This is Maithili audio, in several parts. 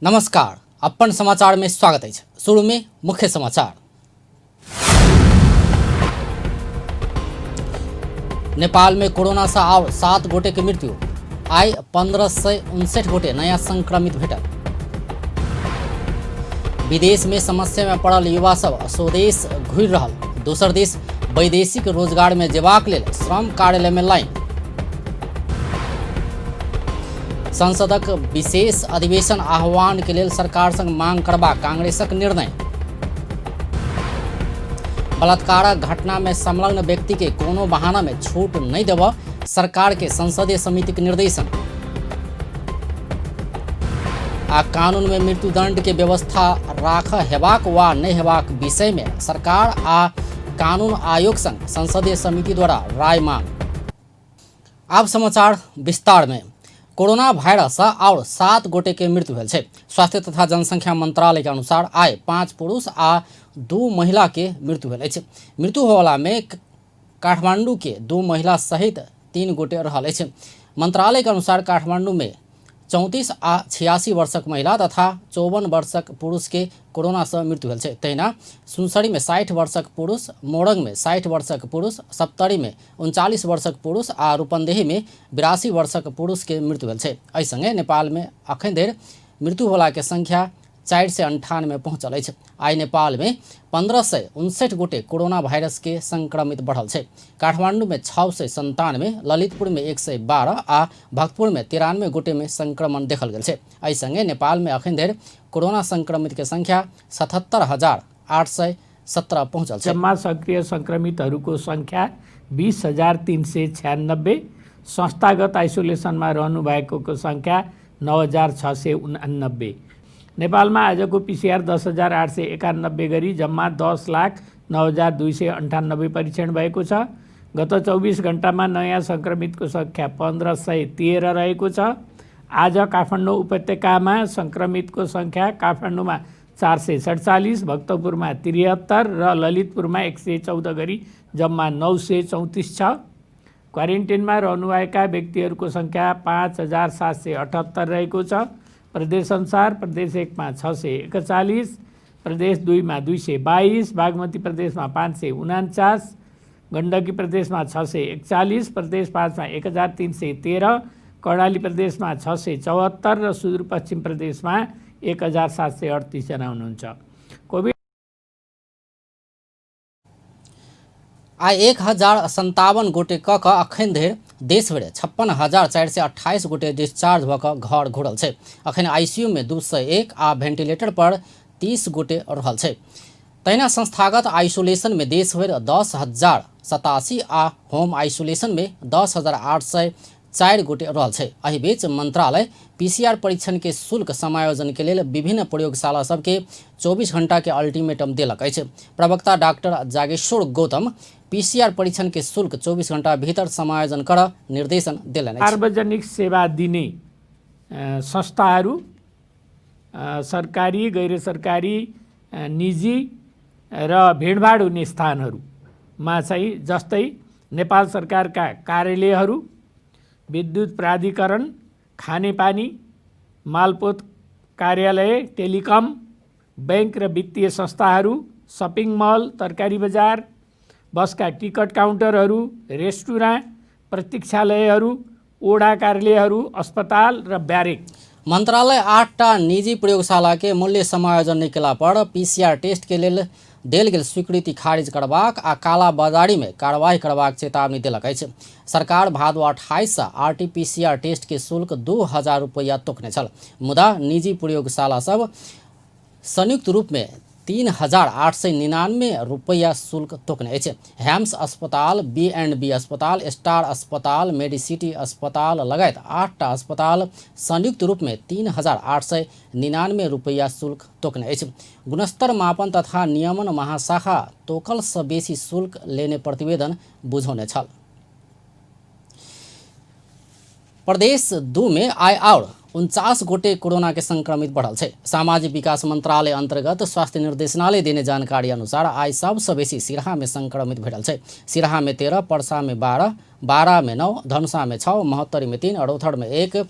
नमस्कार, अपन समाचार में स्वागत अछि। शुरू में मुख्य समाचार। नेपाल में कोरोना से आओर 7 गोटे के मृत्यु। आइ 1559 गोटे नया संक्रमित भेटल। विदेश में समस्या में पड़ल युवा सब स्वदेश घुरि रहल। दोसर देश वैदेशिक रोजगार में जेबाक लेल श्रम कार्यालय में लाइन। संसदक विशेष अधिवेशन आह्वान के लेल सरकार संग मांग करबाक कांग्रेसक निर्णय। बलात्कारक घटना में संलग्न व्यक्ति के कोनो बहाना में छूट नहीं देव सरकार के संसदीय समिति के निर्देशन। आ कानून में मृत्युदंड के व्यवस्था राख हेबाक वा नहीं हेबाक विषय में सरकार आ कानून आयोग संग संसदीय समिति द्वारा राय मांग। आब समाचार विस्तार में। कोरोना वायरस और 7 गोटे के मृत्यु भेल छै। स्वास्थ्य तथा जनसंख्या मंत्रालय के अनुसार आइ 5 पुरुष आ 2 महिला के मृत्यु भेल अछि। मृत्यु होवला में काठमांडू के 2 महिला सहित 3 गोटे रहल अछि। मंत्रालय के अनुसार काठमांडू में 34 आ 86 वर्षक महिला तथा 54 वर्षक पुरुष के कोरोना से मृत्यु भेल छै। तहिना सुनसरी में 60 वर्षक पुरुष, मोरंग में 60 वर्षक पुरुष, सप्तरी में 39 वर्षक पुरुष आ रूपन्देही में 82 वर्षक पुरुष के मृत्यु भेल छै। एहि संगे नेपाल में अखन धरि मृत्यु होला के संख्या 498 पहुंचल अछि। आइ नेपाल में 1559 गोटे कोरोना वायरस के संक्रमित बढ़ल छै। काठमांडू में 697, ललितपुर में 112 आ भक्तपुर में 93 गोटे में संक्रमण देखल गेल छै। एहि संगे नेपाल में अखन धरि कोरोना संक्रमित के संख्या 77,817 पहुंचल छै। जम्मा सक्रिय संक्रमितहरूको संख्या 20,396, संस्थागत आइसोलेसनमा रहनु भएकोको संख्या 9,689। नेपालमा आजको पिसिआर 10,891 गरी जम्मा 10,09,298 परीक्षण भएको छ। गत 24 घण्टामा नयाँ संक्रमितको संख्या 1,513 रहेको छ। आज काठमाडौँ उपत्यकामा संक्रमितको संख्या काठमाडौँमा 447, भक्तपुरमा 73 र ललितपुरमा 114 गरी जम्मा 934 छ। क्वारेन्टिनमा रहनुभएका व्यक्तिहरूको संख्या 5,778 रहेको छ। प्रदेश अनुसार प्रदेश 1 मा 641, प्रदेश 2 मा 222, बागमती प्रदेशमा 549, गण्डकी प्रदेशमा 641, प्रदेश 5 मा 1,313, कर्णाली प्रदेशमा 674 र सुदूरपश्चिम प्रदेशमा 1,738 जना हुनुहुन्छ। कोभिड आइ 1,057 गोटे क क अखन धरि देशभरि 56,428 गोटे डिस्चार्ज भ क घर घुरल छै। अखन आईसीयू में 201 आ वेंटिलेटर पर 30 गोटे रहल छै। तहिना संस्थागत आइसोलेशन में देशभरि 10,087 आ होम आइसोलेशन में 10,804 गोटे रहल छै। एहि बीच मंत्रालय पीसीआर परीक्षण के शुल्क समायोजन के लेल विभिन्न प्रयोगशाला सबके 24 घंटा के अल्टीमेटम देलक अछि। प्रवक्ता डॉक्टर जागेश्वर गौतम पीसीआर परीक्षण के शुल्क 24 घंटा भीतर समायोजन कर निर्देशन देलनि अछि। सार्वजनिक सेवा दिने संस्थाहरू, सरकारी, गैर सरकारी, निजी र भिडभाड हुने स्थानहरूमा चाहिँ जस्तै नेपाल सरकारका कार्यालयहरू, विद्युत प्राधिकरण, खानेपानी, मालपोत कार्यालय, टेलिकम, बैंक र वित्तीय संस्थाहरू, सपिङ मल, तरकारी बजार, बसका टिकट काउन्टरहरू, रेस्टुराँ, प्रतीक्षालयहरू, ओडा कार्यालयहरू, अस्पताल र ब्यारेक। मंत्रालय 8टा निजी प्रयोगशाला के मूल्य समायोजन नहि केला पर पीसीआर टेस्ट के लेल देल गेल स्वीकृति खारिज करबाक आ कालाबाजारी में कार्रवाई करबाक चेतावनी देलक अछि। सरकार भादो 28 सँ आरटीपीसीआर टेस्ट के शुल्क 2000 रुपैया तोकने छल, मुदा निजी प्रयोगशाला सब संयुक्त रूप में 3,899 रुपैया शुल्क तोकने अछि। हैम्स अस्पताल, बी एंड बी अस्पताल, स्टार अस्पताल, मेडिसिटी अस्पताल लगायत 8टा अस्पताल संयुक्त रूप में 3,899 रुपैया शुल्क तोकने अछि। गुणस्तर मापन तथा नियमन महाशाखा तोकल सँ बेसी शुल्क लेने प्रतिवेदन बुझौने छल। प्रदेश 2 में आइ आओर 49 गोटे कोरोना के संक्रमित बढ़ल छै। सामाजिक विकास मंत्रालय अंतर्गत स्वास्थ्य निर्देशनालय देने जानकारी अनुसार आइ सबसँ बेसी सिरहा में संक्रमित भेटल छै। सिरहा में 13, परसा में 12, बारा में 9, धनुषा में 6, महोत्तरी में 3, रौथर में 1,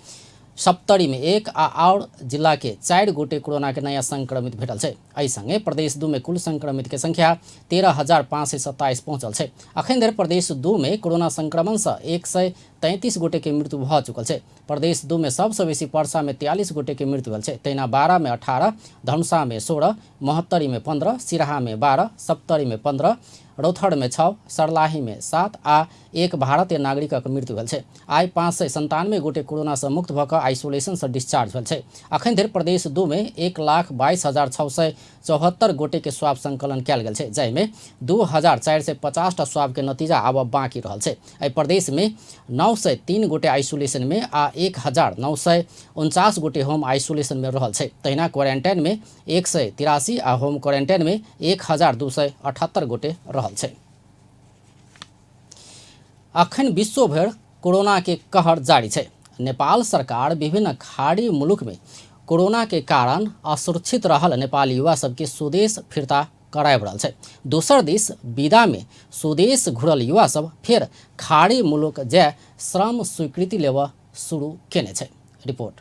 सप्तरी में 1 आ और जिला के 4 गोटे कोरोना के नया संक्रमित भेटल छै। एहि संगे प्रदेश 2 में कुल संक्रमित के संख्या 13,527 पहुंचल छै। अखन धरि प्रदेश 2 में कोरोना संक्रमण से 133 गोटे के मृत्यु भऽ चुकल छै। प्रदेश 2 में सबसँ बेसी परसा में 43 गोटे के मृत्यु भेल छै। तहिना 12 में 18, धनुषा में 16, महोत्तरी में 15, सिराहा में 12, सप्तरी में 15, रौथर में 6, सरलाही में 7 आ 1 भारतीय नागरिकक मृत्यु भेल छै। आइ 597 गोटे कोरोना से मुक्त भऽ कऽ आइसोलेशन से डिस्चार्ज भेल छै। अखन धरि प्रदेश 2 में 1,22,674 गोटे के स्वाब संकलन कयल गेल छै, जाहिमे 2,450 टा स्वाब के नतीजा आब बाकी रहल छै। एहि प्रदेश में 903 गोटे आइसोलेशन में आ 1,949 गोटे होम आइसोलेशन में रहल छै। तहिना क्वारेंटाइन में 183 आ होम क्वारेंटाइन में 1,278 गोटे रहल छै। अखन विश्व भरि कोरोना के कहर जारी छै। नेपाल सरकार विभिन्न खाड़ी मुलुक में कोरोना के कारण असुरक्षित रहल नेपाली युवा सबके स्वदेश फिर्ता कराबि रहल छै। दोसर दिस विदा में स्वदेश घुरल युवा सब फेर खाड़ी मुलुक जाय श्रम स्वीकृति लेबऽ शुरू केने छै। रिपोर्ट।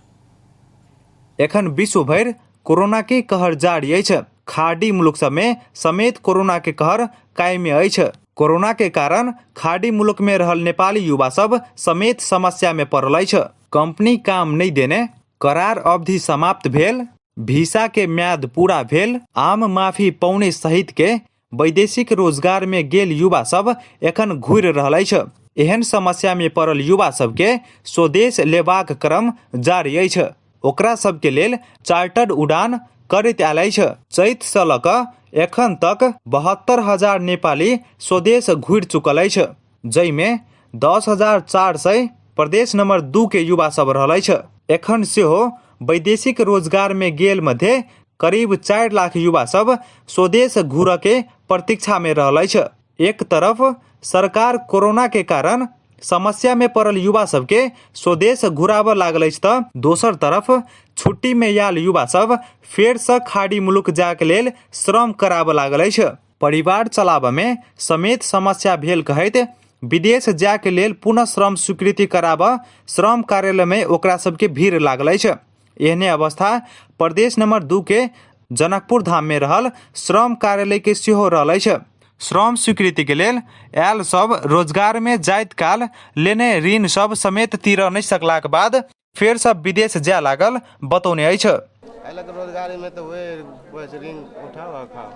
एखन विश्व भरि कोरोना के कहर जारी अछि। खाड़ी मुलुक सब में समेत कोरोना के कहर कायमे अछि। कोरोना के कारण खाड़ी मुलुक में रहल नेपाली युवा सब समेत समस्या में पड़ल अछि। कंपनी काम नहीं देने, करार अवधि समाप्त भेल, वीसा के म्याद पूरा भेल, आम माफी पौने सहित के वैदेशिक रोजगार में गेल युवा सब एखन घुरि रहल अछि। एहन समस्या में पड़ल युवा सबके स्वदेश लेबाक क्रम जारी अछि। ओकरा सबके लेल चार्टर्ड उड़ान करैत आयल अछि। चैत से लऽ कऽ एखन तक 72,000 नेपाली स्वदेश घुरि चुकल अछि, जाहिमे 10,400 प्रदेश नंबर 2 के युवा सब रहल अछि। एखन सेहो वैदेशिक रोजगार में गेल मध्य करीब 4 लाख युवा सब स्वदेश घुरऽ के प्रतीक्षा में रहल अछि। एक तरफ सरकार कोरोना के कारण समस्या में पड़ल युवा सबके स्वदेश घुराबऽ लागल अछि तऽ दोसर तरफ छुट्टी में आयल युवा सब फेर से खाड़ी मुलुक जाय के लेल श्रम कराबऽ लागल अछि। परिवार चलाबऽ में समेत समस्या भेल कहैत विदेश जाय के लेल पुनः श्रम स्वीकृति कराबऽ श्रम कार्यालय में ओकरा सबके भीड़ लागल अछि। एहने अवस्था प्रदेश नंबर 2 के जनकपुर धाम में रहल श्रम कार्यालय के सेहो रहल अछि। श्रम स्वीकृति के लेल आयल सब रोजगार में जाइत काल लेने ऋण सब समेत तीरऽ नहि सकलाक बाद फेर सब विदेश जाय लागल बतौने अछि। आइला तो रोजगारी में तो वही बस ऋण उठाओ और खाओ।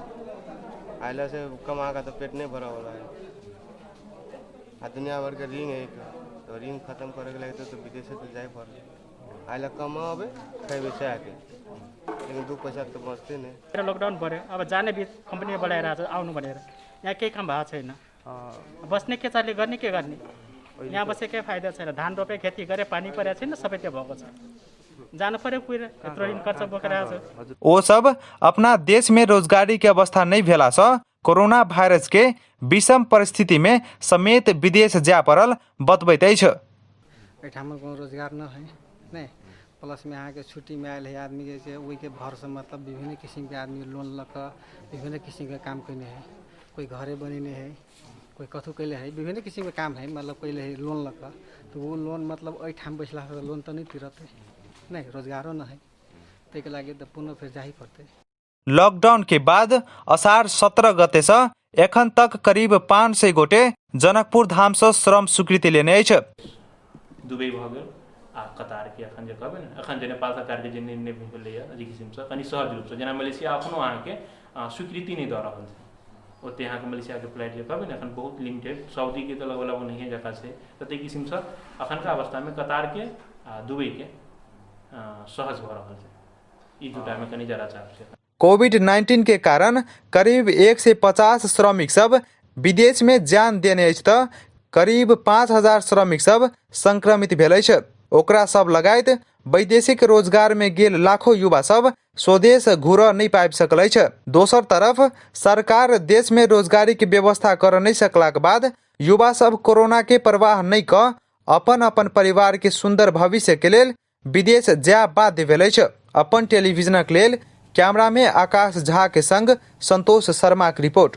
आइला से कमा का तो पेट नहीं भरा वाला है। आ दुनिया भर के ऋण है, तो ऋण खत्म करे के लगे तो विदेश तो जाए पड़े। आइला कमाबे खेबे से आके, लेकिन 2 पैसा तो बचते नहीं। लकडाउन पऱ्यो, अब जाने बिच कम्पनीले बोलाइरहेको छ आउनु भनेर, यहाँ केही काम भएको छैन। बस्ने के चाले गर्ने के गर्ने, यहाँ बसेर केही फाइदा छैन। धान रोपे, खेती गरे, पानी परेको छैन, सबै त्यो भएको छ। जानु पर्यो कुहिर, यत्रो ऋण खर्च बोकेर आएको छु। ओ सब अपना देश में रोजगारी के अवस्था नहीं भेला से कोरोना वायरस के विषम परिस्थिति में समेत विदेश जाय पड़ल बतबैत अछि। एहिठाम कोनो रोजगार न है नहीं, प्लस में अहाँके छुट्टी में आयल है आदमी के जे ओहिके भरसँ मतलब विभिन्न किसिमके आदमी लोन लऽ कऽ विभिन्न किसिमके काम कयने है। कोइ घरे बनेने है, कोइ कथू कैले है, विभिन्न किसिमके काम है, मतलब कैले है लोन लऽ कऽ। तऽ ओ लोन मतलब एहिठाम बैसलासँ लोन तऽ नहि तिरतै नहीं, रोजगारो न है, ताहिके लागि तऽ पुनः फेर जाही पड़तै। लॉकडाउन के बाद असार 17 गते से एखन तक करीब 500 गोटे जनकपुर धाम से श्रम स्वीकृति लेने अछि। दुबई भऽ गेल आ कतार के एखन जे कहबै ने, एखन जे नेपाल सरकार के जे निर्णय भेलैए एहि किसिमसँ कनि सहज रूपसँ, जेना मलेशिया एखनो अहाँके स्वीकृति नहि दऽ रहल छै, ओते अहाँके मलेशियाके फ्लाइट जे कहबै ने एखन बहुत लिमिटेड, सऊदीके तऽ लगभग लगभग नहिए जकाँ छै। तऽ ताहि किसिमसँ एखनका अवस्थामे कतारके आ दुबईके सहज भऽ रहल छै। ई दूटामे कनि ज्यादा चाप छै। कोविड-19 के कारण करीब 150 श्रमिक सब विदेश में जान देने अछि तऽ करीब 5,000 श्रमिक सब संक्रमित भेल अछि। ओकरा सब लगायत वैदेशिक रोजगार में गेल लाखों युवा सब स्वदेश घुरऽ नहि पाबि सकल अछि। दोसर तरफ सरकार देश में रोजगारी के व्यवस्था करऽ नहि सकलाक बाद युवा सब कोरोना के परवाह नहि कऽ अपन अपन परिवार के सुंदर भविष्य के लेल विदेश जाय बाध्य भेल अछि। अपन टेलीविजनक लेल कैमरा में आकाश झा के संग संतोष शर्मा के रिपोर्ट।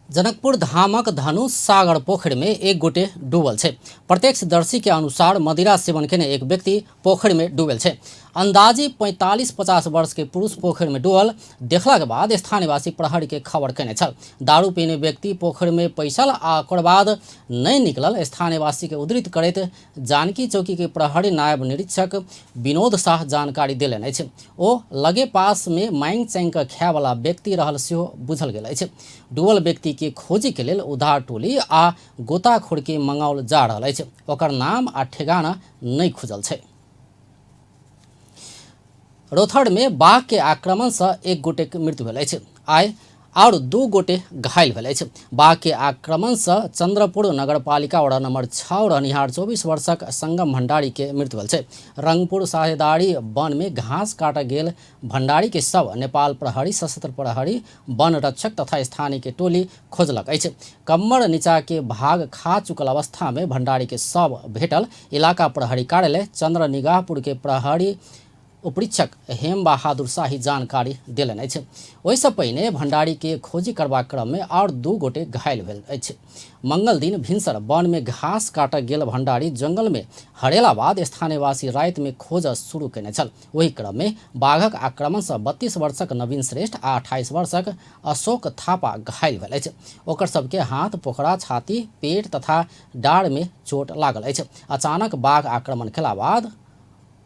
जनकपुर धामक धनुष सागर पोखरि में एक गोटे डूबल छै। प्रत्यक्षदर्शी के अनुसार मदिरा सेवन केने एक व्यक्ति पोखरि में डूबल छै। अंदाजी 45-50 वर्ष के पुरुष पोखरि में डूबल देखला के बाद स्थानीयवासी प्रहरी के खबर केने छल। दारू पीने व्यक्ति पोखरि में पैसल आ ओकर बाद नहीं निकलल। स्थानीयवासी के उद्धृत करैत जानकी चौकी के प्रहरी नायब निरीक्षक विनोद शाह जानकारी देलनि अछि। ओ लगे पास में मांग चांग के खाय वाला व्यक्ति रहल सेहो बुझल गेल अछि। डूबल व्यक्ति के खोजी के लेल उद्धार टोली आ गोताखोर के मंगाओल जा रहल अछि। ओकर नाम आ ठेगाना नहीं खुजल छै। रोथड़ में बाघ के आक्रमण से एक गोटे के मृत्यु भेल अछि। आइ और 2 गोटे घायल भेल अछि। बाघ के आक्रमण से चंद्रपुर नगरपालिका वार्ड नंबर 6 रहनिहार 24 वर्षक संगम भंडारी के मृत्यु भेल छै। रंगपुर साझेदारी वन में घास काट गेल भंडारी के शव नेपाल प्रहरी, सशस्त्र प्रहरी, वन रक्षक तथा स्थानीय के टोली खोजलक अछि। कम्मर नीचा के भाग खा चुकल अवस्था में भंडारी के शव भेटल। इलाका प्रहरी कार्यालय चंद्र निगाहपुर के प्रहरी उपरीक्षक हेम बहादुर शाही जानकारी देलनि अछि। ओहिसँ पहिने भंडारी के खोजी करबाक क्रम में और 2 गोटे घायल भेल अछि। मंगल दिन भिनसर वन में घास काटऽ गेल भंडारी जंगल में हरेला बाद स्थानीयवासी राति में खोज शुरू केने छल। ओहि क्रम में बाघक आक्रमण से 32 वर्षक नवीन श्रेष्ठ आ 28 वर्षक अशोक थापा घायल भेल अछि। ओकर सबके हाथ, पोखरा, छाती, पेट तथा डाँड़ में चोट लागल अछि। अचानक बाघ आक्रमण केला बाद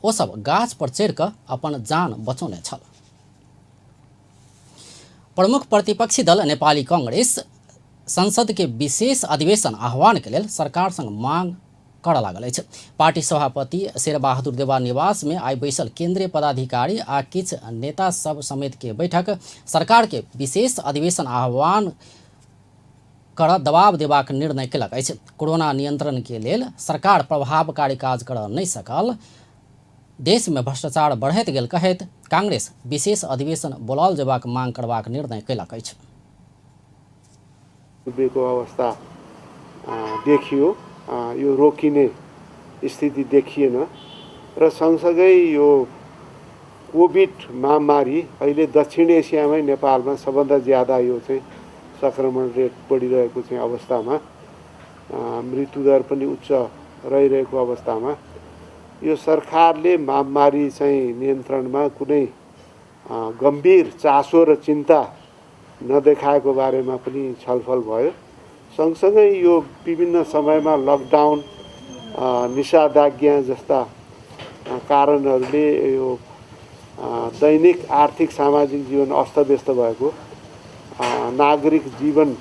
ओ सब गाछ पर चढ़ि कऽ अपन जान बचौने छल। प्रमुख प्रतिपक्षी दल नेपाली कांग्रेस संसद के विशेष अधिवेशन आह्वान के लेल सरकार संग मांग करऽ लागल अछि। पार्टी सभापति शेरबहादुर देवा निवास में आइ बैसल केंद्रीय पदाधिकारी आ किछु नेता सब समेत के बैठक सरकार के विशेष अधिवेशन आह्वान कर दबाव देबाक निर्णय केलक अछि। कोरोना नियंत्रण के लेल सरकार प्रभावकारी काज करऽ नहि सकल, देश में भ्रष्टाचार बढ़ैत गेल कहैत कांग्रेस विशेष अधिवेशन बोलाओल जेबाक मांग करबाक निर्णय केलक अछि। डुबेको अवस्था देखियो, यो रोकिने स्थिति देखिएन र सँगसँगै यो कोभिड महामारी अहिले दक्षिण एसियामै नेपालमा सबभन्दा ज्यादा यो चाहिँ संक्रमण रेट बढिरहेको चाहिँ अवस्थामा, मृत्युदर पनि उच्च रहिरहेको अवस्थामा यो सरकारले महामारी चाहिँ नियन्त्रणमा कुनै गम्भीर चासो र चिन्ता नदेखाएको बारेमा पनि छलफल भयो। सँगसँगै यो विभिन्न समयमा लकडाउन, निषेधाज्ञा जस्ता कारणहरूले यो दैनिक आर्थिक सामाजिक जीवन अस्तव्यस्त भएको, नागरिक जीवन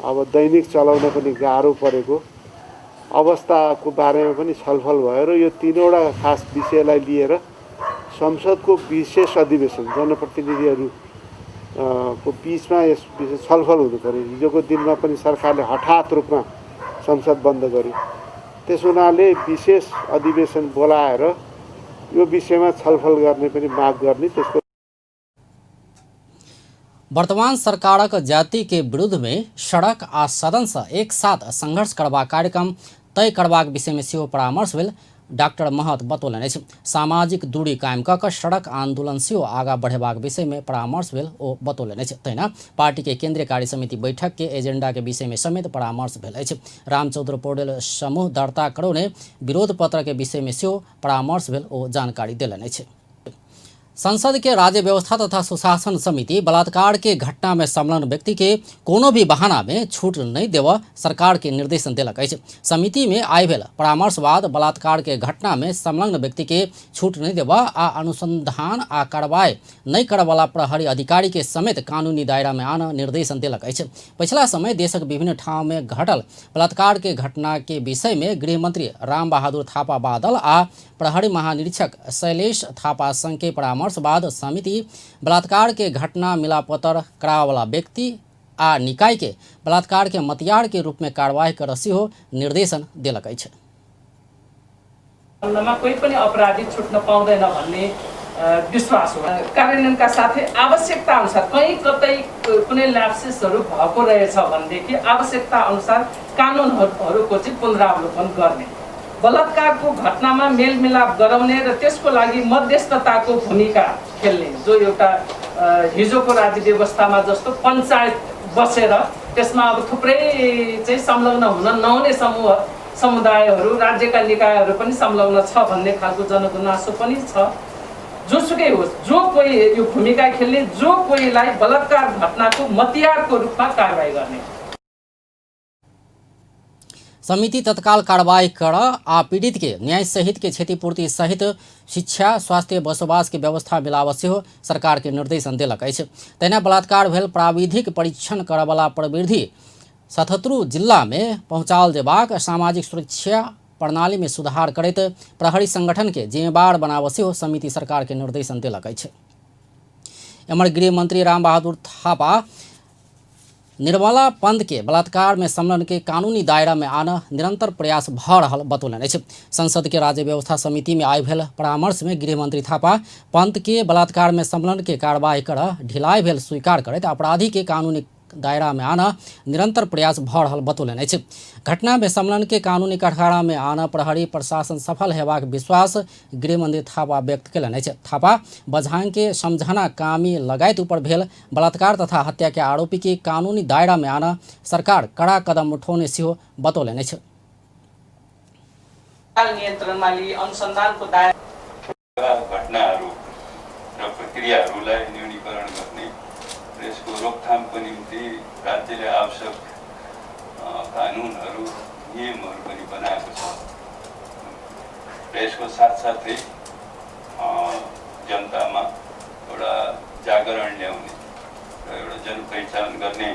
अब दैनिक चलाउन पनि गाह्रो परेको अवस्थाको बारेमा पनि छलफल भयो र यो तीनवटा खास विषयलाई लिएर संसदको विशेष अधिवेशन जनप्रतिनिधिहरू को बिचमा यस विषय छलफल हुनु पर्यो। हिजोको दिनमा पनि सरकारले हठात रूपमा संसद बन्द गर्यो, त्यस हुनाले विशेष अधिवेशन बोलाएर यो विषयमा छलफल गर्ने पनि माग गर्ने। त्यसको वर्तमान सरकारक जाति के विरुद्ध में सड़क आ सदन से एक साथ संघर्ष करबाक कार्यक्रम तय करबाक विषय में सेहो परामर्श भेल डॉक्टर महत बतौलनि अछि। सामाजिक दूरी कायम कऽ कऽ सड़क आंदोलन सेहो आगाँ बढ़ेबाक विषय में परामर्श भेल ओ बतौलनि अछि। तहिना पार्टी के केंद्रीय कार्य समिति बैठक के एजेंडा के विषय में समेत परामर्श भेल अछि। रामचंद्र पौडेल समूह दर्ता करौने विरोध पत्र के विषय में सेहो परामर्श भेल ओ जानकारी देलनि अछि। संसद के राज्य व्यवस्था तथा सुशासन समिति बलात्कार के घटना में संलग्न व्यक्ति के कोनो भी बहाना में छूट नहीं देव सरकार के निर्देशन देलक अछि। समिति में आइ भेल परामर्श बाद बलात्कार के घटना में संलग्न व्यक्ति के छूट नहीं देव आ अनुसंधान आ कार्रवाई नहीं करवाला प्रहरी अधिकारी के समेत कानूनी दायरा में आन निर्देशन देलक अछि। पछिला समय देशक विभिन्न ठाम में घटल बलात्कार के घटना के विषय में गृहमंत्री राम बहादुर थापा बादल आ प्रहरी महानिरीक्षक शैलेश थापा संघ के परामर्श बाद समिति बलात्कार के घटना मिलापत्र करावला व्यक्ति आ निकाय के बलात्कार के मतियार के रूप में कार्रवाई कर सेहो निर्देशन देलक अछि। कोही पनि अपराधी छुट्न पाउँदैन भन्ने विश्वास हो। कार्यान्वयनका साथै आवश्यकता अनुसार कहीँ कतै कुनै ल्याप्सेसहरू भएको रहेछ भनेदेखि आवश्यकता अनुसार कानुनहरूको चाहिँ पुनरावलोकन गर्ने, बलात्कारको घटनामा मेलमिलाप गराउने र त्यसको लागि मध्यस्थताको भूमिका खेल्ने, जो एउटा हिजोको राज्य व्यवस्थामा जस्तो पञ्चायत बसेर त्यसमा अब थुप्रै चाहिँ संलग्न हुन नहुने समूह समुदायहरू, राज्यका निकायहरू पनि संलग्न छ भन्ने खालको जनगुनासो पनि छ। जोसुकै होस्, जो कोही यो भूमिका खेल्ने, जो कोहीलाई बलात्कार घटनाको मतियारको रूपमा कारवाही गर्ने। समिति तत्काल कार्रवाई कर आ पीड़ित के न्याय सहित के क्षतिपूर्ति सहित शिक्षा, स्वास्थ्य, बसोबास के व्यवस्था मिलावत सेहो सरकार के निर्देशन देलक अछि। तहिना बलात्कार भेल प्राविधिक परीक्षण करऽवला प्रविधि 77 जिला में पहुँचाओल जेबाक, सामाजिक सुरक्षा प्रणाली में सुधार करैत प्रहरी संगठन के जिम्मेवार बनाबऽ सेहो समिति सरकार के निर्देशन देलक अछि। एम्हर गृहमंत्री रामबहादुर थापा निर्मला पंत के बलात्कार में संलग्न के कानूनी दायरा में आना निरंतर प्रयास भऽ रहल बतौलनि अछि। संसद के राज्य व्यवस्था समिति में आइ भेल परामर्श में गृहमंत्री थापा पंत के बलात्कार में संलग्न के कार्रवाई कर ढिलाई भेल स्वीकार करैत अपराधी के कानूनी दायरा में आना निरंतर प्रयास भऽ रहल बतौलनि अछि। घटना में संलग्न के कानूनी कठघारा में आना प्रहरी प्रशासन सफल हेबाक विश्वास गृहमंत्री थापा व्यक्त कयलनि अछि। थापा बझांग के समझना कामी लगायत ऊपर भेल बलात्कार तथा हत्या के आरोपी के कानूनी दायरा में आना सरकार कड़ा कदम उठौने सेहो बतौलनि अछि। नियन्त्रणमा लिई अनुसन्धानको दायरा घटनाहरू र प्रक्रियाहरूलाई न्यूनीकरण गर्ने र यसको रोकथामको निम्ति राज्यले आवश्यक कानुनहरू, नियमहरू पनि बनाएको छ र यसको साथसाथै जनतामा एउटा जागरण ल्याउने र एउटा जनपहिचान गर्ने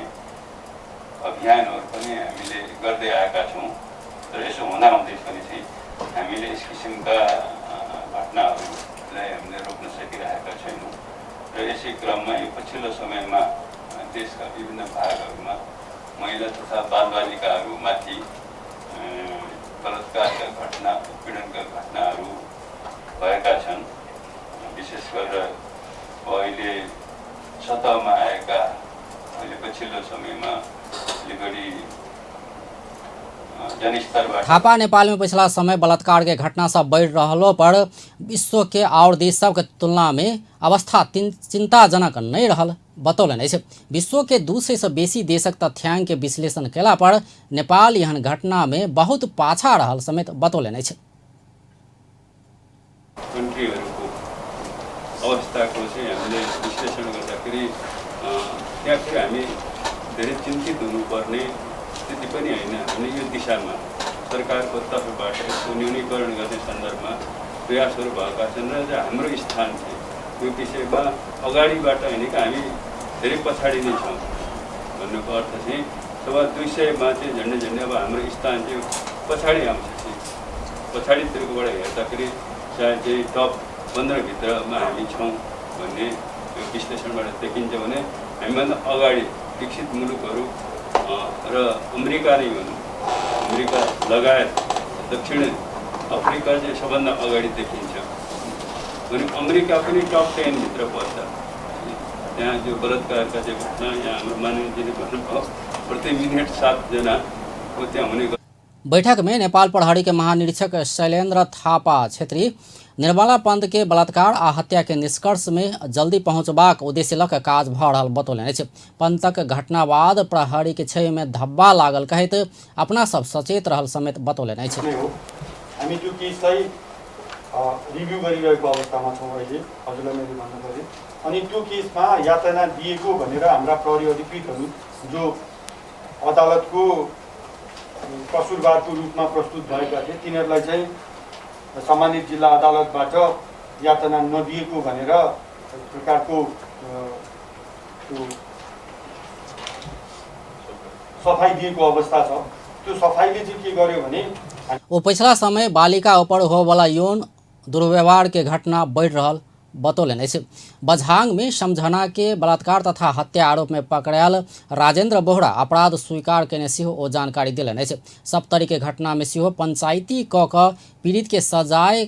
अभियानहरू पनि हामीले गर्दै आएका छौँ। तर यसो हुँदाहुँदै पनि चाहिँ हामीले यस किसिमका घटनाहरूलाई हामीले रोक्न सकिरहेका छैनौँ र यसै क्रममा यो पछिल्लो समयमा देशका विभिन्न भागहरूमा महिला तथा बालबालिकाहरूमाथि बलात्कारका घटना, उत्पीडनका घटनाहरू भएका छन्। विशेष गरेर अहिले सतहमा आएका अहिले पछिल्लो समयमा अलिकति जनस्तरबाट थापा नेपाल में पिछला समय बलात्कार के घटना सब बढ़ रहलो पर विश्व के और देश सब के तुलना में अवस्था चिंताजनक नहीं रहल बतौलनि अछि। विश्व के 200 से बेसी देशक तथ्यांक के विश्लेषण कयला पर नेपाल एहन घटना में बहुत पाछा रहल समेत बतौलनि अछि। कन्ट्रीहरूको अवस्थाको चाहिँ हामीले विश्लेषण गर्दाखेरि त्यहाँ फेरि हामी धेरै चिन्तित हुनुपर्ने स्थिति पनि होइन। हामीले यो दिशामा सरकारको तर्फबाट यसको न्यूनीकरण गर्ने सन्दर्भमा प्रयासहरू भएका छन् र हाम्रो स्थान चाहिँ यो विषयमा अगाडिबाट होइन कि हामी धेरै पछाडि नै छौँ भन्नुको अर्थ चाहिँ 225 चाहिँ झन्डै झन्डै अब हाम्रो स्थान चाहिँ पछाडि आउँछ। चाहिँ पछाडितिरकोबाट हेर्दाखेरि सायद चाहिँ टप 15 भित्रमा हामी छौँ भन्ने यो विश्लेषणबाट देखिन्छ भने हामीभन्दा अगाडि विकसित मुलुकहरू र अमेरिका नै भनौँ, अमेरिका लगायत दक्षिण अफ्रिका चाहिँ सबभन्दा अगाडि देखिन्छ भने अमेरिका पनि टप 10 भित्र पर्छ। त्यहाँ जो बलात्कारका चाहिँ घटना यहाँ हाम्रो माननीयजीले भन्नुभयो प्रति मिनट 7 जनाको त्यहाँ हुने। बैठक में नेपाल प्रहरी के महानिरीक्षक शैलेन्द्र थापा छेत्री निर्मला पंत के बलात्कार आ हत्या के निष्कर्ष में जल्दी पहुंचबाक उद्देश्य लऽ कऽ काज भऽ रहल बतौलनि अछि। पंतक घटना बाद प्रहरी के क्षय में धब्बा लागल कहैत अपना सब सचेत रहल समेत बतौलनि अछि। हामी त्यो केसलाई रिभ्यू गरिरहेको अवस्थामा छौँ अहिले, हजुरलाई मैले भन्नु पर्यो। अनि त्यो केसमा यातना दिएको भनेर हाम्रा प्रहरी अधिकृतहरू जो अदालतको कसुरवारको रूपमा प्रस्तुत भएका थिए तिनीहरूलाई चाहिँ सम्मानित जिल्ला अदालतबाट यातना नदिएको भनेर एक प्रकारको त्यो सफाई दिएको अवस्था छ। त्यो सफाईले चाहिँ के गर्यो भने ओ पिछला समय बालिका ऊपर होवला यौन दुर्व्यवहार के घटना बढ़ रहल बतौलनि अछि। बझांग में समझना के बलात्कार तथा हत्या आरोप में पकड़ायल राजेंद्र बोहरा अपराध स्वीकार केने सेहो ओ जानकारी देलनि अछि। सप्तरी के घटना में सेहो पंचायती क कऽ पीड़ित के सजाय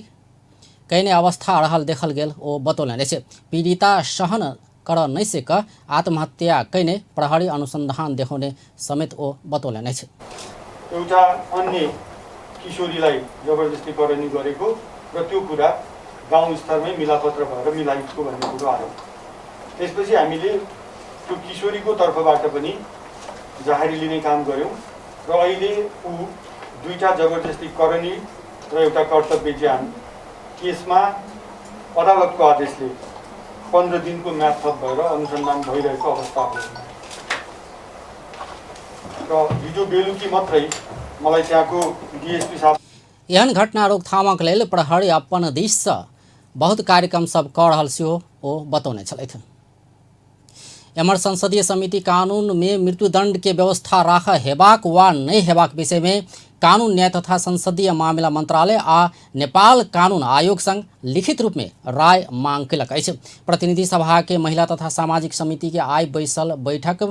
कयने अवस्था रहल देखल गेल ओ बतौलनि अछि। पीड़िता सहन कर नहि सक आत्महत्या कयने प्रहरी अनुसंधान देखौने समेत ओ बतौलनि अछि। एउटा अन्य किशोरीलाई जबरजस्ती करनी गरेको र त्यो कुरा गाउँ स्तरमै मिलापत्र भएर मिलाइएको भन्ने कुरो आयो। त्यसपछि हामीले त्यो किशोरीको तर्फबाट पनि जाहेरी लिने काम गऱ्यौँ र अहिले ऊ दुईटा जबरजस्ती करणी र एउटा कर्तव्य ज्यान केसमा अदालतको आदेशले 15 दिनको म्याद थप भएर अनुसन्धान भइरहेको अवस्था हो। र हिजो बेलुकी मात्रै मलाई त्यहाँको डिएसपी साहब एहन घटना रोकथामक लेल प्रहरी अपन दिससँ बहुत कार्यक्रम सब कऽ रहल सेहो ओ बतौने छलथि। एम्हर संसदीय समिति कानून में मृत्युदंड के व्यवस्था राख हेबाक वा नहि हेबाक विषय में कानून न्याय तथा संसदीय मामिला मंत्रालय आ नेपाल कानून आयोग संग लिखित रूप में राय मांग केलक अछि। प्रतिनिधि सभा के महिला तथा सामाजिक समिति के आइ बैसल बैठक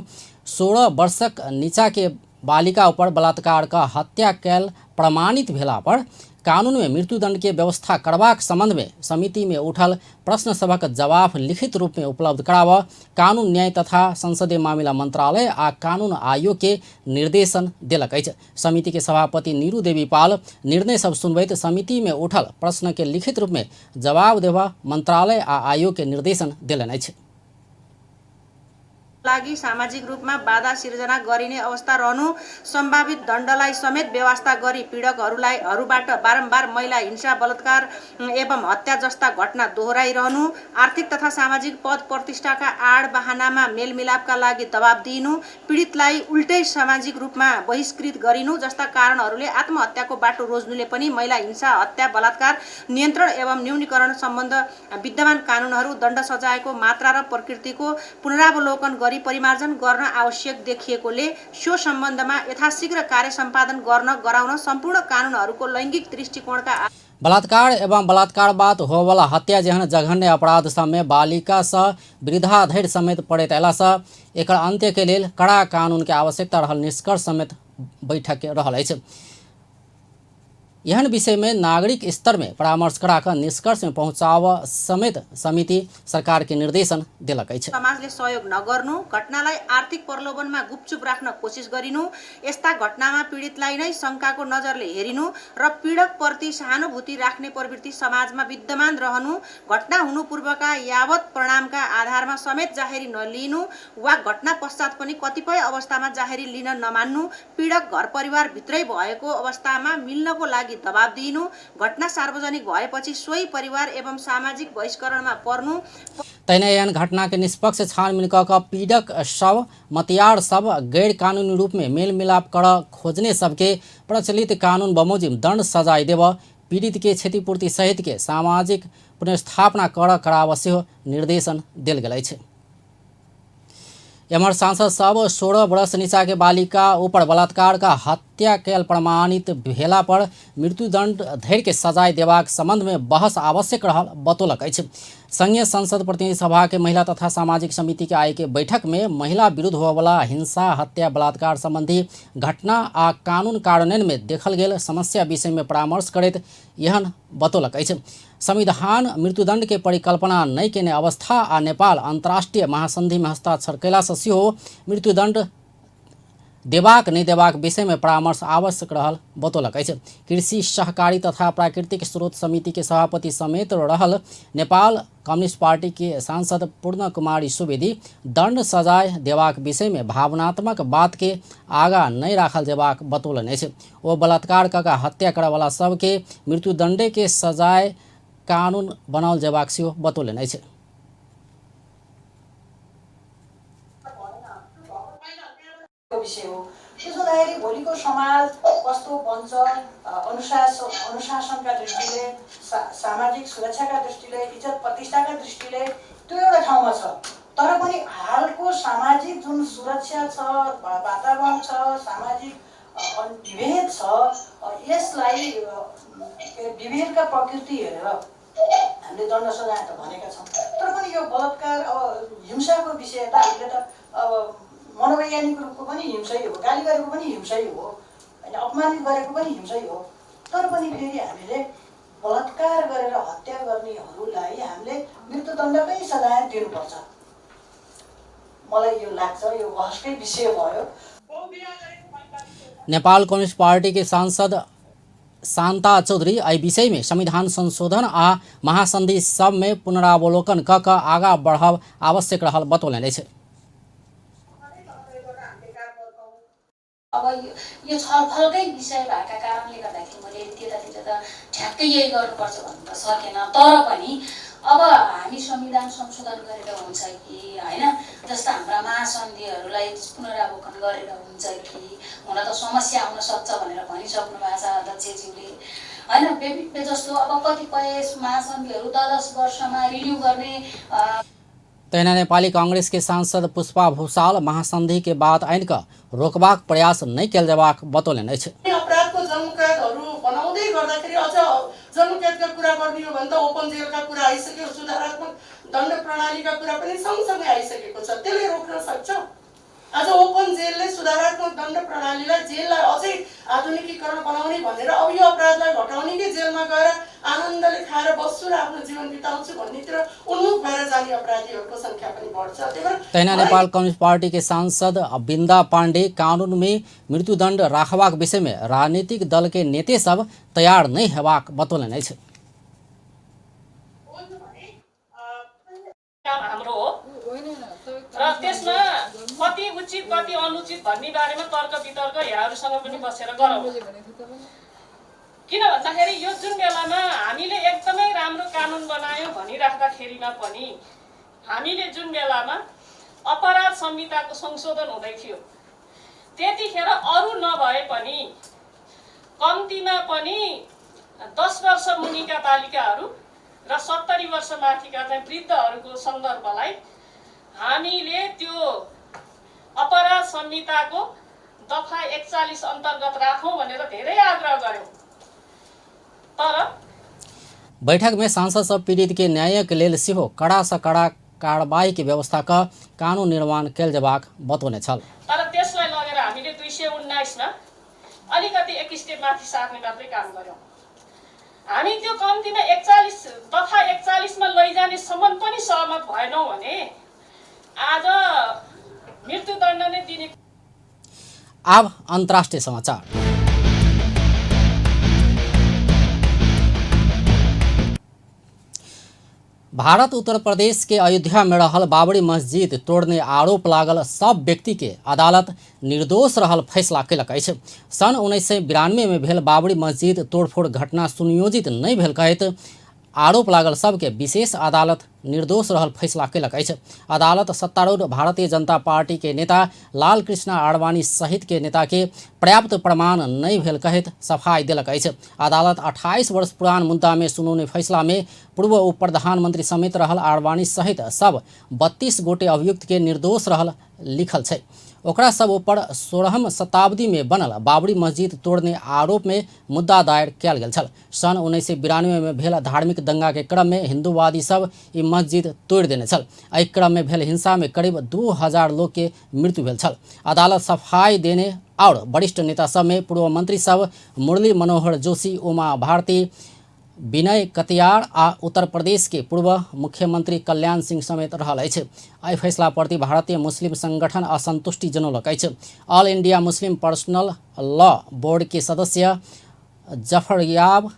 16 वर्षक नीचा के बालिका ऊपर बलात्कार का हत्या कैल प्रमाणित भेला पर कानून में मृत्युदंड के व्यवस्था करबाक संबंध में समिति में उठल प्रश्न सभक जवाब लिखित रूप में उपलब्ध कराब कानून न्याय तथा संसदीय मामिला मंत्रालय आ कानून आयोग के निर्देशन देलक अछि। समिति के सभापति नीरू देवी पाल निर्णय सब सुनबैत समिति में उठल प्रश्न के लिखित रूप में जवाब देबा मंत्रालय आ आयोग के निर्देशन देलनि अछि। लागि सामाजिक रूपमा बाधा सिर्जना गरिने अवस्था रहनु, सम्भावित दण्डलाई समेत व्यवस्था गरी पीडकहरूलाई हरूबाट बारम्बार महिला हिंसा, बलात्कार एवं हत्या जस्ता घटना दोहोऱ्याइरहनु, आर्थिक तथा सामाजिक पद प्रतिष्ठाका आड बहानामा मेलमिलापका लागि दबाब दिइनु, पीडितलाई उल्टै सामाजिक रूपमा बहिष्कृत गरिनु जस्ता कारणहरूले आत्महत्याको बाटो रोज्नुले पनि महिला हिंसा, हत्या, बलात्कार नियन्त्रण एवं न्यूनीकरण सम्बन्ध विद्यमान कानुनहरू, दण्ड सजायको मात्रा र प्रकृतिको पुनरावलोकन गरी परिमार्जन गर्न आवश्यक देखिएकोले सो सम्बन्धमा यथाशीघ्र कार्य सम्पादन गर्न गराउन सम्पूर्ण कानुनहरूको लैङ्गिक दृष्टिकोणका बलात्कार एवं बलात्कार बाद होवला हत्या जेहन जघन्य अपराध सबमे बालिका सँ वृद्धा धरि समेत पड़ैत अयलासँ एकर अंत्य के लेल कड़ा कानून के आवश्यकता रहल निष्कर्ष समेत बैठक के रहल अछि। एहन विषय में नागरिक स्तर में परामर्श करा कऽ निष्कर्ष में पहुंचाव समेत समिति सरकार के निर्देशन देलक अछि। समाजले सहयोग नगर्नु, घटनालाई आर्थिक प्रलोभनमा गुपचुप राख्न कोसिस गरिनु, यस्ता घटनामा पीडितलाई नै शङ्काको नजरले हेरिनु र पीडकप्रति सहानुभूति राख्ने प्रवृत्ति समाजमा विद्यमान रहनु, घटना हुनु पूर्वका यावत परिणामका आधारमा समेत जाहेरी नलिनु वा घटना पश्चात पनि कतिपय अवस्थामा जाहेरी लिन नमान्नु, पीडक घर परिवार भित्रै भएको अवस्थामा मिल्नको लागि दबाब दिइनु, घटना सार्वजनिक भएपछि सोही परिवार एवं सामाजिक बहिष्करणमा पर्नु। तहिना एहन घटना के निष्पक्ष छानबीन कऽ कऽ पीड़क शव मतियार सब गैर कानूनी रूप में मेलमिलाप कर खोजने सबके प्रचलित कानून बमोजिम दंड सजाय देब, पीड़ित के क्षतिपूर्ति सहित के सामाजिक पुनर्स्थापना कर कराब सेहो निर्देशन देल गेल अछि। एम्हर सांसद सब 16 वर्ष नीचा के बालिका ऊपर बलात्कार का हत्या कैल प्रमाणित भेला पर मृत्युदंड धरि के सजाय देबाक संबंध में बहस आवश्यक रहल बतौलक अछि। संघीय संसद प्रतिनिधि सभा के महिला तथा सामाजिक समिति के आइ के बैठक में महिला विरुद्ध होवला हिंसा, हत्या, बलात्कार संबंधी घटना आ कानून कार्यान्वयन में देखल गेल समस्या विषय में परामर्श करैत एहन बतौलक अछि। संविधान मृत्युदंड के परिकल्पना नहि केने अवस्था आ नेपाल अंतर्राष्ट्रीय महासंधि में हस्ताक्षर कयलासँ सेहो मृत्युदंड देबाक नहि देबाक विषय में परामर्श आवश्यक रहल बतौलक अछि। कृषि सहकारी तथा प्राकृतिक स्रोत समिति के सभापति समेत रहल नेपाल कम्युनिस्ट पार्टी के सांसद पूर्ण कुमारी सुवेदी दंड सजाय देबाक विषय में भावनात्मक बात के आगा नहि राखल जेबाक बतौलनि अछि। ओ बलात्कार कऽ कऽ हत्या करयवला सबके मृत्युदंडे के सजाय कानून बनाओल जेबाक सेहो बतौलनि अछि। विषय हो। त्यसो हुँदाखेरि भोलिको समाज कस्तो बन्छ, अनुशासनका दृष्टिले, सामाजिक सुरक्षाका दृष्टिले, इज्जत प्रतिष्ठाका दृष्टिले त्यो एउटा ठाउँमा छ। तर पनि हालको सामाजिक जुन सुरक्षा छ, वातावरण छ, सामाजिक विभेद छ, यसलाई विभेदका प्रकृति हेरेर हामीले दण्ड सजाय त भनेका छौँ। तर पनि यो बलात्कार अब हिंसाको विषय त हामीले त अब मनोवैज्ञानिक रूपको पनि हिंसै हो, गाली गरेको पनि हिंसै हो, होइन, अपमानित गरेको पनि हिंसै हो। तर पनि फेरि हामीले बलात्कार गरेर हत्या गर्नेहरूलाई हामीले मृत्युदण्डकै सजाय दिनुपर्छ, मलाई यो लाग्छ। यो बहसकै विषय भयो। नेपाल कम्युनिस्ट पार्टी के सांसद शान्ता चौधरी एहि विषय में संविधान संशोधन आ महासंधि सब में पुनरावलोकन कऽ कऽ आगा बढ़ब आवश्यक रहल बतौलनि अछि। अब यो छलफलकै विषय भएका कारणले गर्दाखेरि मैले त्यतातिर त ठ्याक्कै यही गर्नुपर्छ भन्नु त सकेन। तर पनि अब हामी संविधान संशोधन गरेर हुन्छ कि होइन, जस्ता हाम्रा महासन्धिहरूलाई पुनरावलोकन गरेर हुन्छ कि, हुन त समस्या आउन सक्छ भनेर भनिसक्नु भएको छ अध्यक्षज्यूले होइन। जस्तो अब कतिपय महासन्धिहरू 10-10 वर्षमा रिन्यू गर्ने। तहिना नेपाली कांग्रेस के सांसद पुष्पा भूषाल महासंधि के बात आनि कऽ रोकबाक प्रयास नहि कयल जेबाक बतौलनि अछि। अपराधको जन्मकैदहरू बनाउँदै गर्दाखेरि अझ जन्मकैदका कुरा गर्ने हो भने त ओपन जेलका कुरा आइसक्यो, सुधारात्मक दण्ड प्रणालीका कुरा पनि सँगसँगै आइसकेको छ। त्यसले रोक्न सक्छ? आज ओपन जेलले सुधारात्मक दण्ड प्रणालीलाई, जेललाई अझै आधुनिकीकरण बनाउने भनेर अब यो अपराधलाई घटाउने कि जेलमा गएर आनन्दले खाएर बस्छु र आफ्नो जीवन बिताउँछु भन्नेतिर उन्मुख भएर जाने अपराधीहरूको संख्या पनि बढ्छ। त्यही भएर तहिना नेपाल कम्युनिस्ट पार्टी के सांसद बिन्दा पाण्डे कानून में मृत्युदंड राखबाक विषय में राजनीतिक दल के नेते सब तैयार नहीं हेबाक बतौलनि अछि। हाम्रो हो र त्यसमा कति उचित कति अनुचित भन्ने बारेमा तर्क वितर्क यहाँहरूसँग पनि बसेर गरौँ। किन भन्दाखेरि यो जुन बेलामा हामीले एकदमै राम्रो कानुन बनायौँ भनिराख्दाखेरिमा पनि हामीले जुन बेलामा अपराध संहिताको संशोधन हुँदै थियो त्यतिखेर अरू नभए पनि कम्तीमा पनि 10 वर्ष मुनिका बालिकाहरू र 70 वर्ष माथिका चाहिँ वृद्धहरूको सन्दर्भलाई हामीले त्यो अपराध संहिताको दफा 41 अन्तर्गत राखौँ भनेर धेरै आग्रह गर्यौँ। तर बैठक में सांसद सब पीड़ित के न्याय के लेल सेहो कड़ा सँ कड़ा कार्रवाई के व्यवस्था क कानून निर्माण कयल जेबाक बतौने छल। तर त्यसलाई लगेर हामीले 219 मा अलिकति एक स्टेप माथि सार्ने मात्रै काम गर्यौँ। हामी त्यो कम्तीमा 41 दफा 41 मा लैजाने सम्म पनि सहमत भएनौँ भने आज मृत्युदण्ड नै दिने। अब अंतर्राष्ट्रीय समाचार। भारत उत्तर प्रदेश के अयोध्या में रहल बाबरी मस्जिद तोड़ने आरोप लागल सब व्यक्ति के अदालत निर्दोष रहल फैसला कयलक अछि। सन 1992 में भेल बाबरी मस्जिद तोड़फोड़ घटना सुनियोजित नहि भेल कहैत आरोप लागल सबके विशेष अदालत निर्दोष रहल फैसला कयलक अछि। अदालत सत्तारूढ़ भारतीय जनता पार्टी के नेता लाल कृष्ण आडवाणी सहित के नेता के पर्याप्त प्रमाण नहि भेल कहैत सफाई देलक अछि। अदालत 28 वर्ष पुरान मुद्दा में सुनौने फैसला में पूर्व उप प्रधानमंत्री समेत रहल आडवाणी सहित सब 32 गोटे अभियुक्त के निर्दोष रहल लिखल छै। ओकरा सब ऊपर 16वीं शताब्दी में बनल बाबरी मस्जिद तोड़ने आरोप में मुद्दा दायर कयल गेल छल। सन 1992 में भेल धार्मिक दंगा के क्रम में हिंदूवादी सब ई मस्जिद तोड़ि देने छल। एहि क्रम में भेल हिंसा में करीब 2000 लोग के मृत्यु भेल छल। अदालत सफाई देने और वरिष्ठ नेता सब में पूर्व मंत्री सब मुरली मनोहर जोशी, उमा भारती, विनय कतियार आ उत्तर प्रदेश के पूर्व मुख्यमंत्री कल्याण सिंह समेत रहल अछि। एहि फैसला प्रति भारतीय मुस्लिम संगठन असंतुष्टि जनौलक अछि। All India Muslim Personal Law Board के सदस्य जफरयाब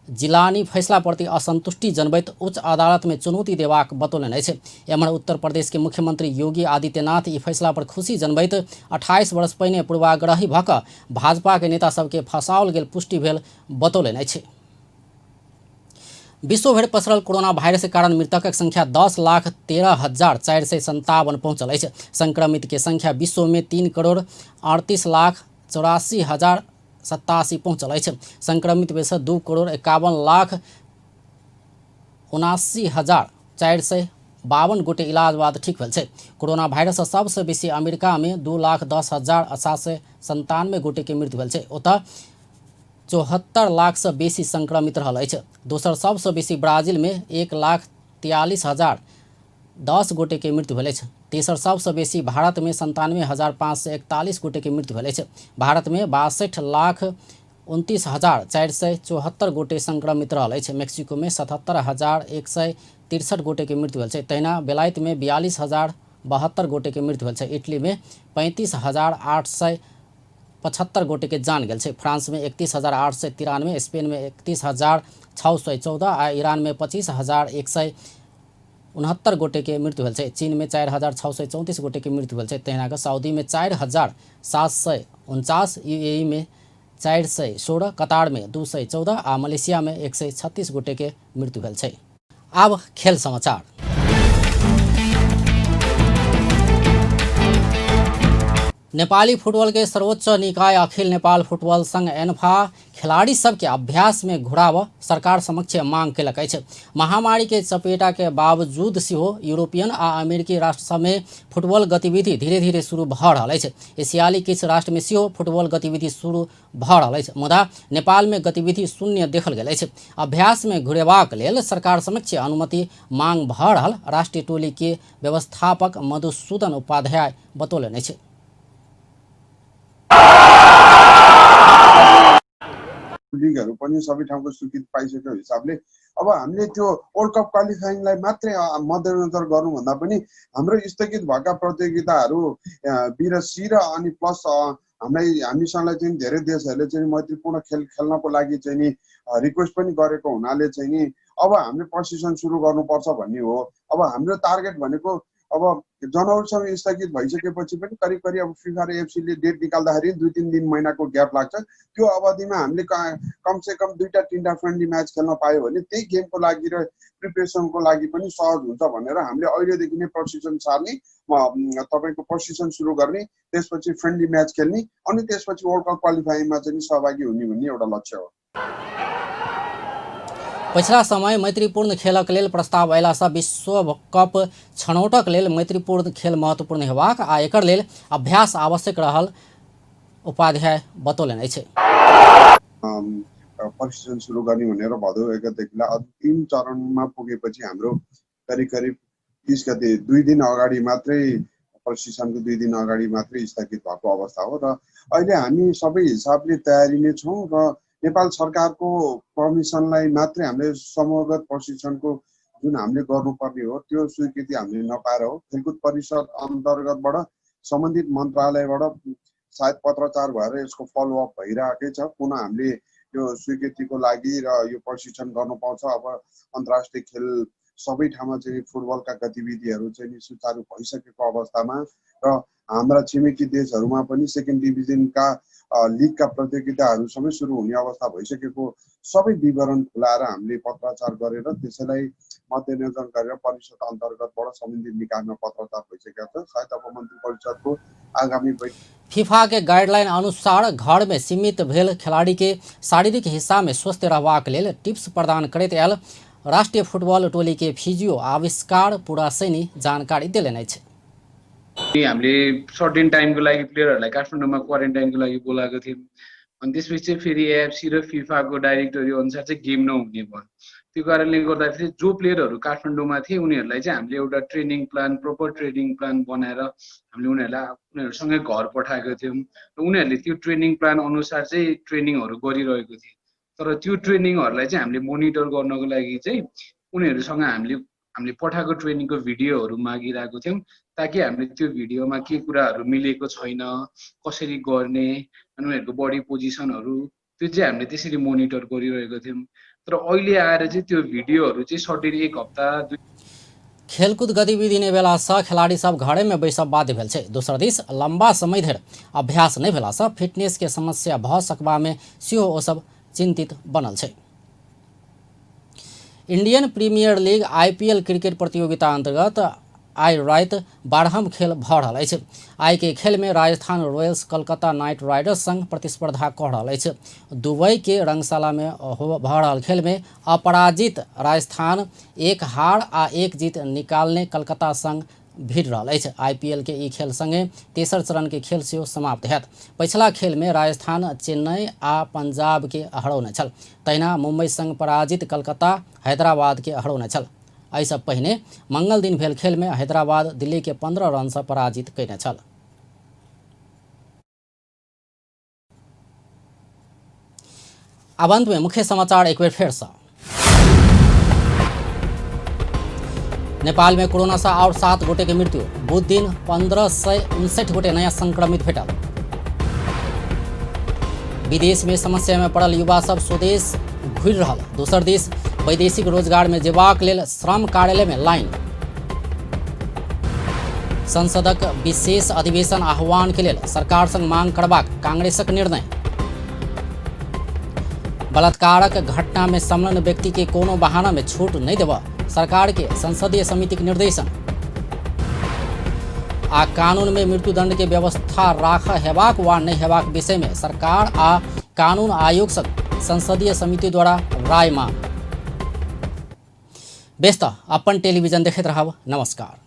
जिलानी फैसला प्रति असंतुष्टि जनबैत उच्च अदालत में चुनौती देबाक बतौलनि अछि। एम्हर उत्तर प्रदेश के मुख्यमंत्री योगी आदित्यनाथ ई फैसला पर खुशी जनबैत 28 वर्ष पहिने पूर्वाग्रही भऽ कऽ भाजपा के नेता सबके फसाओल गेल पुष्टि भेल बतौलनि अछि। विश्वभरि पसरल कोरोना वायरस के कारण मृतकक संख्या 10,13,457 पहुंचल अछि। संक्रमित के संख्या विश्व में 3,38,84,087 पहुंचल अछि। संक्रमित में से 2,51,79,452 गोटे इलाज बाद ठीक भेल छै। कोरोना वायरस सँ सबसँ बेसी अमेरिका में 2,10,797 गोटे के मृत्यु भेल छै। ओतऽ 74 लाख से बेसी संक्रमित रहल अछि। दोसर सबसँ बेसी ब्राजील में 1,43,010 गोटे के मृत्यु भेल अछि। तेसर सबसँ बेसी भारत में 97,541 गोटे के मृत्यु भेल अछि। भारत में 62,29,474 गोटे संक्रमित रहल अछि। मेक्सिको में 77,163 गोटे के मृत्यु भेल छै। तहिना बेलायत में 42,072 गोटे के मृत्यु भेल छै। इटली में 35,875 गोटे के जान गेल छै। फ्रांस में 31,893, स्पेन में 31,614 आ ईरान में 25,100 69 गोटे के मृत्यु भेल छै। चीन में 4634 गोटे के मृत्यु भेल छै। तहिना कऽ सऊदी में 4749, यूएई में 416, कतार में 214 आ मलेशिया में 136 गोटे के मृत्यु भेल छै। आब खेल समाचार। नेपाली फुटबॉल के सर्वोच्च निकाय अखिल नेपाल फुटबॉल संघ एन्फा खिलाड़ी सबके अभ्यास में घुराब सरकार समक्ष मांग केलक अछि। महामारी के चपेटा के बावजूद सेहो यूरोपियन आ अमेरिकी राष्ट्र सब में फुटबॉल गतिविधि धीरे धीरे शुरू भऽ रहल अछि। एशियाली किछु राष्ट्र में सेहो फुटबॉल गतिविधि शुरू भऽ रहल अछि, मुदा नेपाल में गतिविधि शून्य देखल गेल अछि। अभ्यास में घुरेबाक लेल सरकार समक्ष अनुमति मांग भऽ रहल राष्ट्रीय टोली के व्यवस्थापक मधुसूदन उपाध्याय बतौलनि अछि। लिगहरू पनि सबै ठाउँको स्वीकृति पाइसकेको हिसाबले अब हामीले त्यो वर्ल्ड कप क्वालिफाइङलाई मात्रै मध्यनजर गर्नुभन्दा पनि हाम्रो स्थगित भएका प्रतियोगिताहरू बी र सी र अनि प्लस हामीलाई हामीसँगलाई चाहिँ धेरै देशहरूले चाहिँ मैत्रीपूर्ण खेल खेल्नको लागि चाहिँ नि रिक्वेस्ट पनि गरेको हुनाले चाहिँ नि अब हामीले प्रशिक्षण सुरु गर्नुपर्छ भन्ने हो। अब हाम्रो टार्गेट भनेको अब जनवरीसम्म स्थगित भइसकेपछि पनि करिब करिब अब फिफा र एफसीले डेट निकाल्दाखेरि 2-3 दिन महिनाको ग्याप लाग्छ। त्यो अवधिमा हामीले कमसेकम 2-3 फ्रेन्डली म्याच खेल्न पायो भने त्यही गेमको लागि र प्रिपेरेसनको लागि पनि सहज हुन्छ भनेर हामीले अहिलेदेखि नै प्रशिक्षण सार्ने, तपाईँको प्रशिक्षण सुरु गर्ने, त्यसपछि फ्रेन्डली म्याच खेल्ने अनि त्यसपछि वर्ल्ड कप क्वालिफाइङमा चाहिँ सहभागी हुने भन्ने एउटा लक्ष्य हो। पछिला समय मैत्रीपूर्ण खेलक लेल प्रस्ताव अयलासँ विश्व कप छनौटक लेल मैत्रीपूर्ण खेल महत्वपूर्ण हेबाक आ एकर लेल अभ्यास आवश्यक रहल उपाध्याय बतौलनि अछि। प्रशिक्षण सुरु गर्ने भनेर भदौ 1 गतेदेखिलाई अन्तिम चरणमा पुगेपछि हाम्रो करिब करिब 30 गते 2 दिन अगाडि मात्रै प्रशिक्षणको 2 दिन अगाडि मात्रै स्थगित भएको अवस्था हो र अहिले हामी सबै हिसाबले तयारी नै छौँ र नेपाल सरकारको पर्मिसनलाई मात्रै हामीले समूहगत प्रशिक्षणको जुन हामीले गर्नुपर्ने हो त्यो स्वीकृति हामीले नपाएर हो। खेलकुद परिषद अन्तर्गतबाट सम्बन्धित मन्त्रालयबाट सायद पत्रचार भएर यसको फलोअप भइरहेकै छ। पुनः हामीले यो स्वीकृतिको लागि र यो प्रशिक्षण गर्नु पाउँछ। अब अन्तर्राष्ट्रिय खेल सबै ठाउँमा चाहिँ फुटबलका गतिविधिहरू चाहिँ सुचारू भइसकेको अवस्थामा र हाम्रा छिमेकी देशहरूमा पनि सेकेन्ड डिभिजनका लिगका प्रतियोगिताहरू सबै सुरु हुने अवस्था भइसकेको सबै विवरण खुलाएर हामीले पत्राचार गरेर त्यसैलाई मध्यनजर गरेर परिषद अन्तर्गतबाट सम्बन्धित निकायमा पत्राचार भइसकेको छ। सायद अब मन्त्री परिषदको आगामी बैठक फीफा के गाइडलाइन अनुसार घर में सीमित भेल खिलाड़ी के शारीरिक हिस्सा में स्वस्थ रहबाक लेल टिप्स प्रदान करैत आयल राष्ट्रीय फुटबॉल टोली के फिजियो आविष्कार पुरासैनी जानकारी देलनि अछि। हामीले सर्टेन टाइमको लागि प्लेयरहरूलाई काठमाडौँमा क्वारेन्टाइनको लागि बोलाएको थियौँ अनि त्यसपछि चाहिँ फेरि एएफसी र फिफाको डाइरेक्टरी अनुसार चाहिँ गेम नहुने भयो। त्यो कारणले गर्दाखेरि जो प्लेयरहरू काठमाडौँमा थिए उनीहरूलाई चाहिँ हामीले एउटा training plan, proper training plan बनाएर हामीले उनीहरूसँगै घर पठाएको थियौँ र उनीहरूले त्यो ट्रेनिङ प्लान अनुसार चाहिँ ट्रेनिङहरू गरिरहेको थिए। तर त्यो ट्रेनिङहरूलाई चाहिँ हामीले मोनिटर गर्नको लागि चाहिँ उनीहरूसँग हामीले पठाएको ट्रेनिङको भिडियोहरू मागिरहेको थियौँ ताकि हामीले त्यो भिडियोमा के कुराहरू मिलेको छैन, कसरी गर्ने अनि उनीहरूको बडी पोजिसनहरू त्यो चाहिँ हामीले त्यसरी मोनिटर गरिरहेको थियौँ। तर अहिले आएर चाहिँ त्यो भिडियोहरू चाहिँ सर्टेन एक हप्ता दुई खेलकुद गतिविधि नै भेलासँ खिलाड़ी सब घरे में बैसब बाध्य भेल छै। दोसर दिस लंबा समय धरि अभ्यास नहि भेलासँ फिटनेस के समस्या भऽ सकबा में सेहो ओ सब चिंतित बनल छै। Indian Premier League IPL cricket प्रतियोगिता अंतर्गत आइ राति 12म खेल भऽ रहल अछि। आइ के खेल में Rajasthan Royals Kolkata Knight Riders संग प्रतिस्पर्धा कऽ रहल अछि। दुबई के रंगशाला में भऽ रहल खेल में अपराजित राजस्थान 1 हार आ 1 जीत निकालने कलकत्ता संग भिड़ रहल अछि। आईपीएल के ई खेल संगे तेसर चरण के खेल सेहो समाप्त हैत। पछिला खेल में राजस्थान चेन्नई आ पंजाब के हरौने छल, तहिना मुंबई संग पराजित कलकत्ता हैदराबाद के हरौने छल। एहिसँ पहिने मंगल दिन भेल खेल में हैदराबाद दिल्ली के 15 रन से पराजित कयने छल। आब अंत में मुख्य समाचार एक बेर फेरसँ। नेपाल में कोरोना से और 7 गोटे के मृत्यु, बुध दिन 1559 गोटे नया संक्रमित भेटल। विदेश में समस्या में पड़ल युवा सब स्वदेश घुरि रहल, दोसर दिस वैदेशिक रोजगार में जेबाक लेल श्रम कार्यालय में लाइन। संसदक विशेष अधिवेशन आह्वान के लेल सरकार संग मांग करबाक कांग्रेसक निर्णय। बलात्कारक घटना में संलग्न व्यक्ति के कोनो बहाना में छूट नहीं देबऽ सरकार के संसदीय समितिक निर्देशन। आ कानून में मृत्युदंड के व्यवस्था राख हेबाक वा नहीं हेबाक विषय में सरकार आ कानून आयोग संग संसदीय समिति द्वारा राय मांग। बेस त अपन टेलीविजन देखैत रहब। नमस्कार।